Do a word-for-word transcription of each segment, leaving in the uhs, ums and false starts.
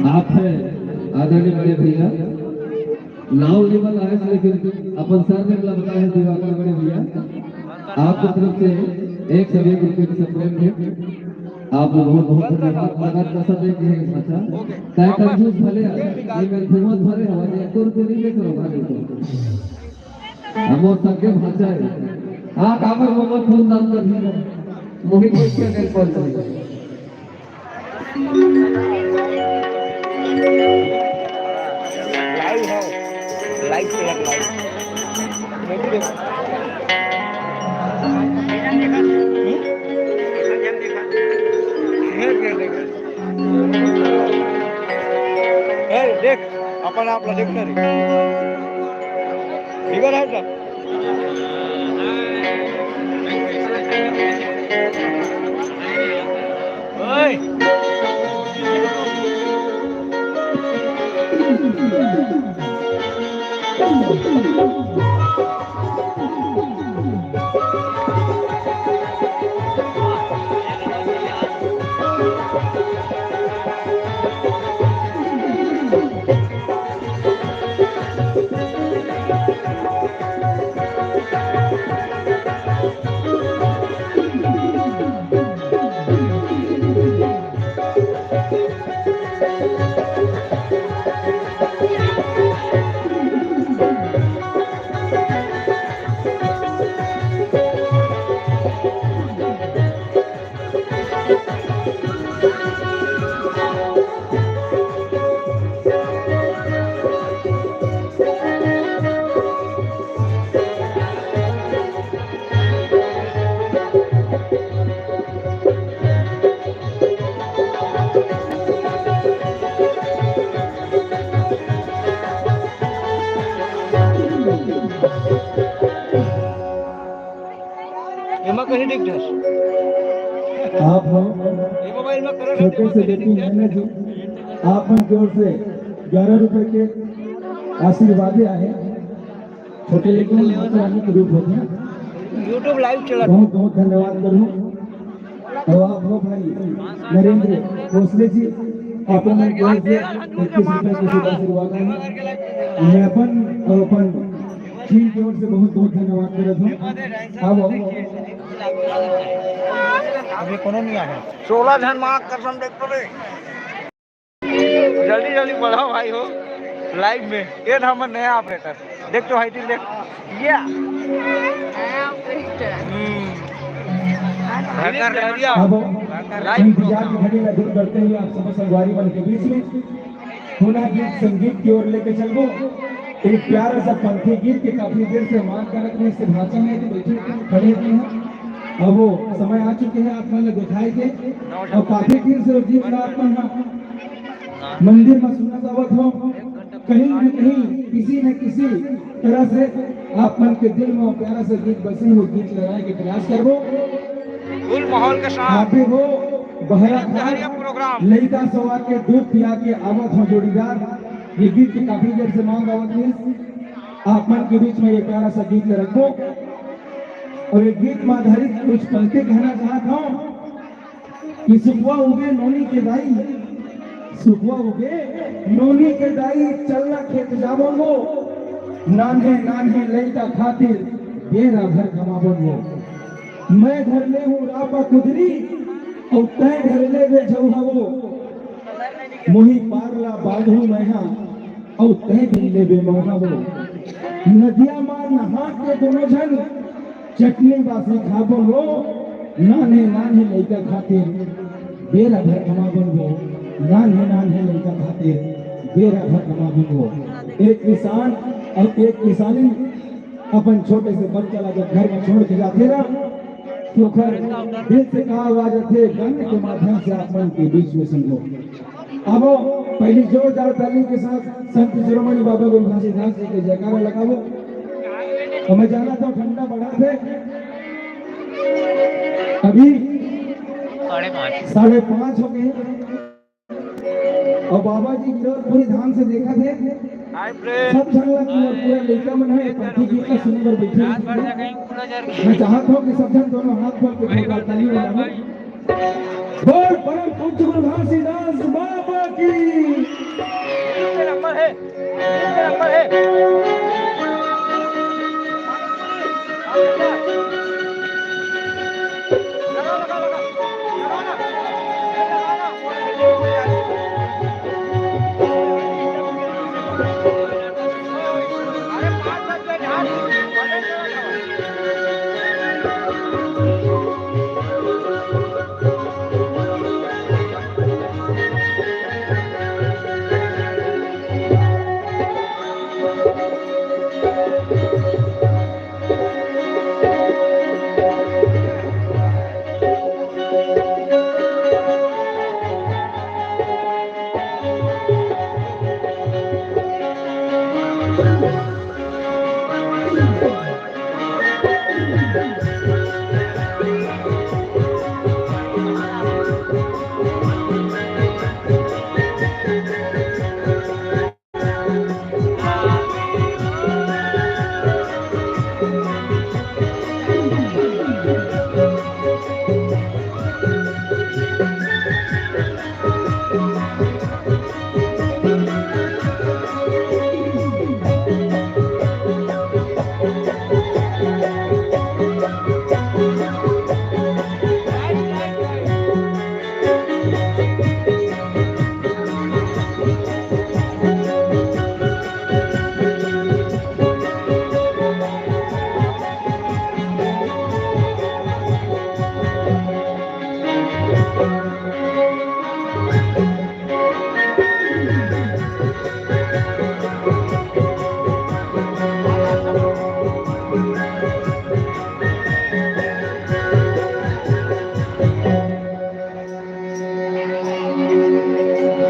आप है आदरणीय बड़े भैया, नाव नहीं बताए, लेकिन अपन surname ला बताए हैं, दिवाकर बड़े भैया। आपकी तरफ से एक सौ एक रुपये की surprise है। आप बहुत बहुत धन्यवाद। नगद पैसा दे के है, अच्छा। तय कंजूस भले है, ये मेरे घूमत भरे हवा, ये एक रुपये नहीं लेकर होगा, नहीं तो। हम वो सबके भाषा है। हाँ, काबर वो मत फोन दान कर दिया। मोहित भाई क्या कर कॉल कर। लाइव है, लाइव से है, लाइव। ए, देख, अपन आप ला देख ना रे। ठीक है, राइट। ओए। एमा कहीं दिख जास। आप हो ये मोबाइल में करंट छोटे से बेटी मैंने जी, आप मन की ओर से ग्यारह रुपए के आशीर्वाद आए। छोटे लेकिन माता रानी के रूप होते हैं। YouTube लाइव चला। बहुत बहुत धन्यवाद करूँ। और आप हो भाई नरेंद्र भोसले जी, आप मन की ओर से इक्कीस रुपए की शुभ आशीर्वाद है। मैं अपन और अपन टीम की ओर से बहुत बहुत धन्यवाद करत हूँ। अब अभी कोनो नहीं आया। सोलह झन माँ कसम देख तो रे। जल्दी जल्दी बढ़ाओ भाई हो, लाइव में। ये था हमर नया ऑपरेटर, देख तो भाई, देख। या। हम्म। भयंकर लहरिया। अब इंतजार की घड़ी में दूर करते हुए आप सब संगवारी मन के बीच में पुनः गीत संगीत की ओर लेके चलबो। एक प्यारा सा पंथी गीत के काफी देर से मांग करत रहे, इसे भाषा में तो बैठे खड़े हुए हैं। अब वो समय आ चुके हैं, आप मन ला दिखाई दे। और काफी दिन से वो गीत ला आप मन हा मंदिर में सुना जावत हो, कहीं न कहीं किसी न किसी तरह से आप मन के दिल में वो प्यारा सा गीत बसे, वो गीत लगाए के प्रयास करबो। फुल माहौल के साथ। आप भी हो बहरा था, प्रोग्राम। लइका सवा के दूध पिया के आवत हो जोड़ीदार। ये गीत की काफी देर से मांग आवत है। आप मन के बीच में ये प्यारा सा गीत रखो और ये गीत में आधारित कुछ पंक्ति कहना चाहता हूँ। कि सुखवा उगे नोनी के दाई, सुखवा उगे नोनी के दाई, चलना खेत जाबो वो, नान्हे नान्हे लइका खातिर बेरा भर कमाबो वो। मैं धर ले हूँ रापा कुदरी, और तय धर ले बे झउहा वो। मोही पार ला बांधहूँ मैं हा, और तय धर ले बे मउहा वो। नदिया मा नहा के दोनों झन, चटनी बासी खाबो हो, नान्हे नान्हे लइका खातिर बेरा भर कमाबो हो, नान्हे नान्हे लइका खातिर बेरा भर कमाबो हो। एक किसान अउ एक किसानी अपन छोटे से बच्चा ला जब घर में छोड़ के जाथे ना, तो ओकर दिल से का आवाज आथे, गाने के माध्यम से आप मन के बीच में सुनबो। अब पहली जोरदार ताली के साथ संत शिरोमणि बाबा गुरु घासीदास जी के जयकारा लगाबो। तो मैं जाना था ठंडा बढ़ा थे, अभी साढ़े पाँच। साढ़े पाँच हो गए। अउ बाबा जी गिरौदपुरी धाम से देखत हे, हाय फ्रेंड। सब झन ला कि मोर पूरा लइका मन हे, पंथी गीत ला सुने बर बैठे हे। मैं चाहत हूँ कि सब झन दोनों हाथ खोल के जोरदार ताली बजाओ। बोल परम पूज्य गुरु घासीदास बाबा की। नंबर है।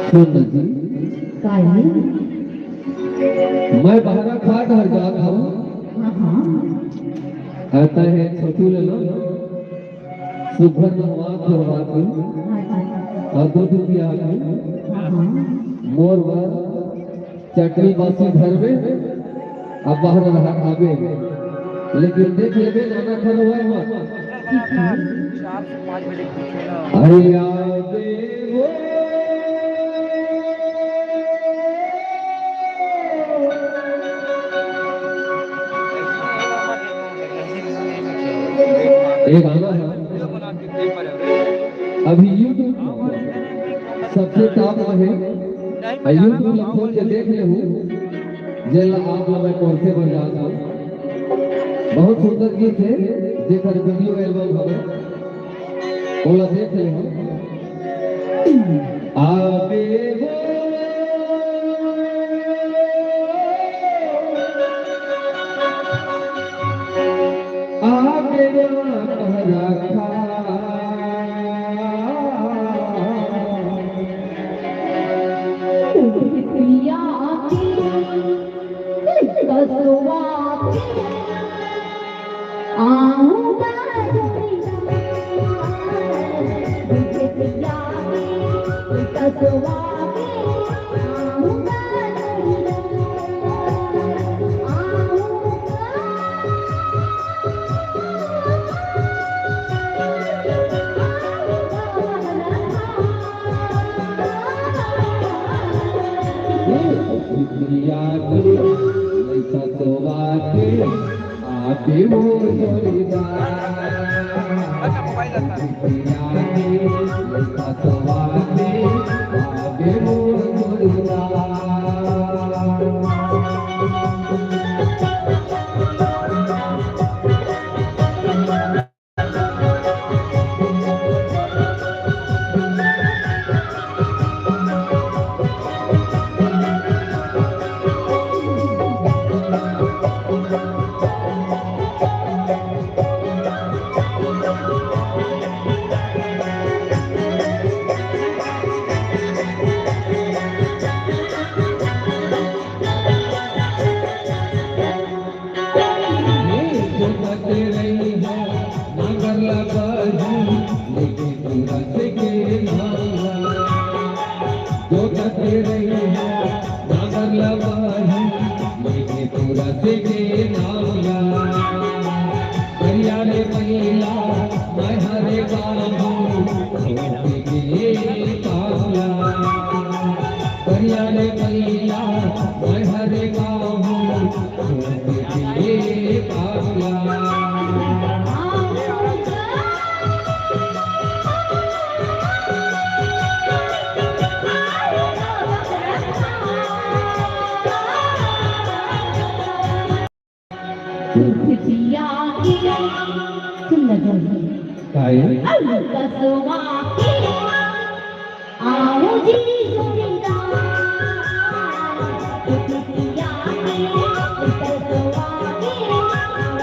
सुन ना जी, काहे? मैं बहरा खाट हर जात हूँ। हाँ, हाँ। आता है छोटू ले लो, सुघर नहवा धोवा के, हाँ, हाँ। अउ दूध पिया के, हाँ, हाँ। मोर बर चटनी बासी घर में, अब बाहर रहा खाबे, लेकिन देख लेबे, नाना खान हुआ हुआ। अरे याद वो। एक गाना है। अभी YouTube सबसे top में है। आ YouTube ला खोल के देख लेहू, जेला आप ला मैं कोन से बजात हूँ। बहुत सुंदर गीत है, जेकर video album हवे, ओला देख लेहू। आबे वो, आबे वो, रखा। पिया के कसवा के आऊंगा दुनिया, पिया के कसवा के आऊंगा दुनिया, आऊंगा। ये जोतत रही है नांगर ला बही, लेके तुरस के नाम ला। जोतत रही है नांगर ला बही, लेके तुरस के नाम ला। करिया रे पहिला मैं हरे बाबू, छोटे के पावला। करिया रे पहिला मैं हरे बाबू, छोटे के पावला। बिटिया के सुन लगे। काय? अरे कसवा के आओ जी जोड़ीदार। बिटिया के कसवा के आओ।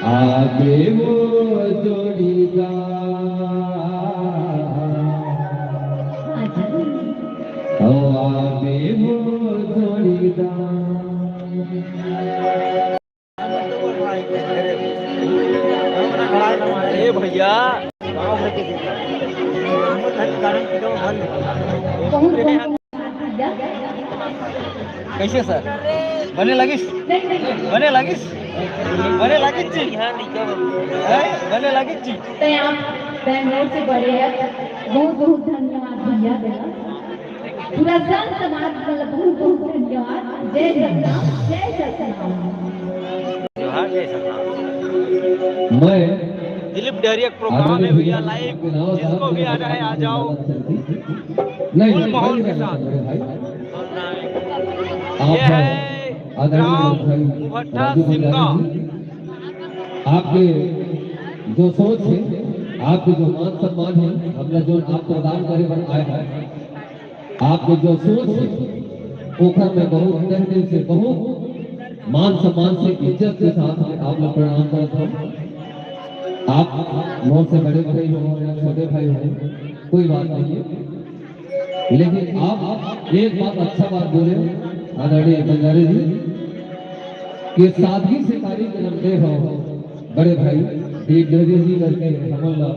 आबे वो जोड़ीदार, ओ आबे वो जोड़ीदार। ए भैया। कैसे सर? बने लगिस? बने लगिस? बने लगिस जी? हैं? बने लगिस जी? तो आप बैंगलोर से बड़े हैं, बहुत बहुत धन्यवाद भैया तेरा। पूरा संत समाज मतलब बहुत बहुत धन्यवाद। जय सतनाम, जय सतनाम। जोहार, जय सतनाम। मैं दिलीप डहरिया के प्रोग्राम है भैया, लाइव। जिसको भी आना है, आ जाओ। नहीं, फुल माहौल के साथ। ये है ग्राम मुभट्टा सिमगा। आपके जो सोच है, आपके जो मान सम्मान है, हमला जो आप प्रदान करे बर आए हैं, आपके जो सोच है, ओखर मैं बहुत तहे दिल से, बहुत मान सम्मान से, इज्जत के साथ में आप लोग प्रणाम करता हूँ। आप मोर से बड़े भाई हो या छोटे भाई हो, कोई बात नहीं है, लेकिन आप एक बात, अच्छा बात बोले आदरणीय बंजारे जी, कि सादगी से कार्यक्रम दे हो बड़े भाई, ये जगह जी करके हमन ला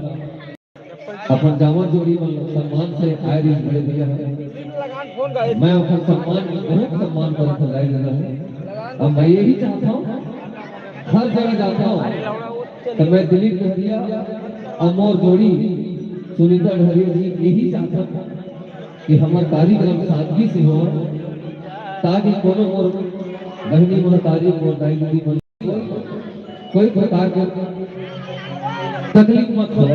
अपन जामा जोड़ी मन ला सम्मान से आए रही बड़े भैया है। मैं अपन सम्मान, बहुत सम्मान करत हूँ भाई दादा है। अब मैं यही चाहता हूँ, हर जगह जाता हूँ तो मैं दिलीप डहरिया और मोर जोड़ी सुनीता डहरिया जी यही चाहता हूँ कि हमर कार्यक्रम सादगी से हो, ताकि कोनो मोर बहिनी, मोर तारी, मोर दाई दीदी मन कोई प्रकार के तकलीफ मत हो।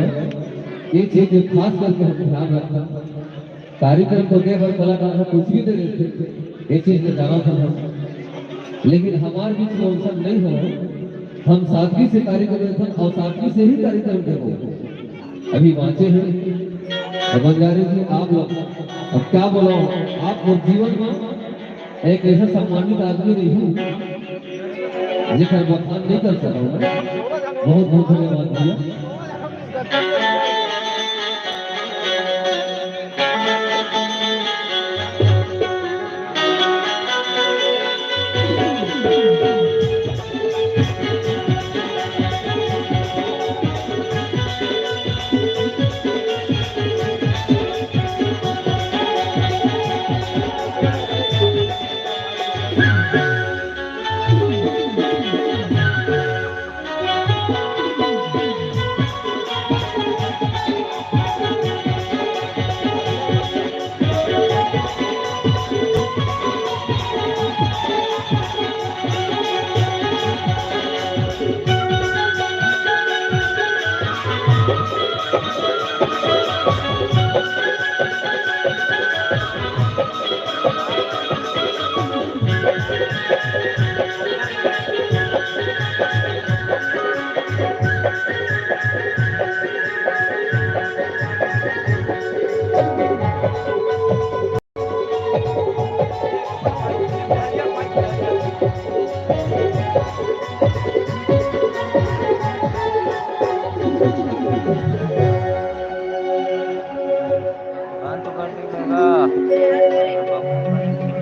ये चीज के खास करके हम ध्यान रखना। कार्यक्रम तो दे बर कलाकार ह कुछ भी दे देथे, ये चीज के जाना था हम, लेकिन हमार बीच में अइसन नहीं हो। हम सादगी से कार्यक्रम देथन और सादगी से ही कार्यक्रम देबो। अभी बाँचे हैं। तो बंजारे जी, आप लोग, अब क्या बोला, आप मोर जीवन में एक ऐसा सम्मानित आदमी रही हूँ, जेकर बखान नहीं कर सकता हूँ। बहुत बहुत धन्यवाद भैया।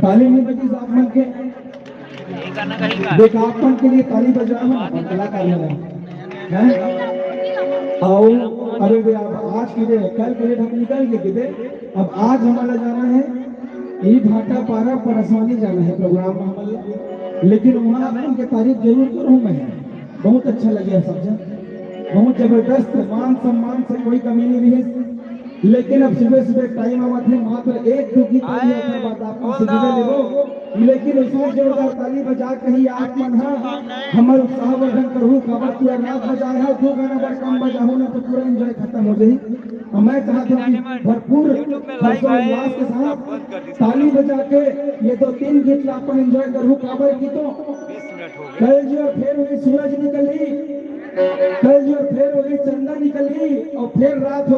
ताली नहीं बजी आप मन के। देख, आप मन के लिए ताली बजाओ ना, अपन कलाकार मन, हैं? आओ, अरे रे, अब आज के लिए, कल के लिए हम निकल के दे, अब आज हमारा जाना है, ई भाटा पारा परसवानी जाना है प्रोग्राम में हमारे, लेकिन वहाँ आप मन के तारीफ जरूर करूँ मैं। बहुत अच्छा लगे सब जन, बहुत जबरदस्त, मान सम्मान से कोई कमी नहीं रही। लेकिन अब सुबह सुबह टाइम आवत है, मात्र एक दो गीत और ये ओकर बाद आप मन से विदा लेबो। लेकिन उसमें जोरदार ताली बजा के ही आप मन हा हमर उत्साह वर्धन करहू, काबर कि रात बजाए हा, दो गाना बर कम बजाहू ना तो पूरा एंजॉय खत्म हो जाही। और मैं चाहता हूँ कि भरपूर हर्षोल्लास के साथ ताली बजा के ये दो तीन गीत ला अपन एंजॉय करहू, काबर कि तो कल जो फेर वही सूरज निकली, कल जो फेर वही चंदा निकली और फेर रात हो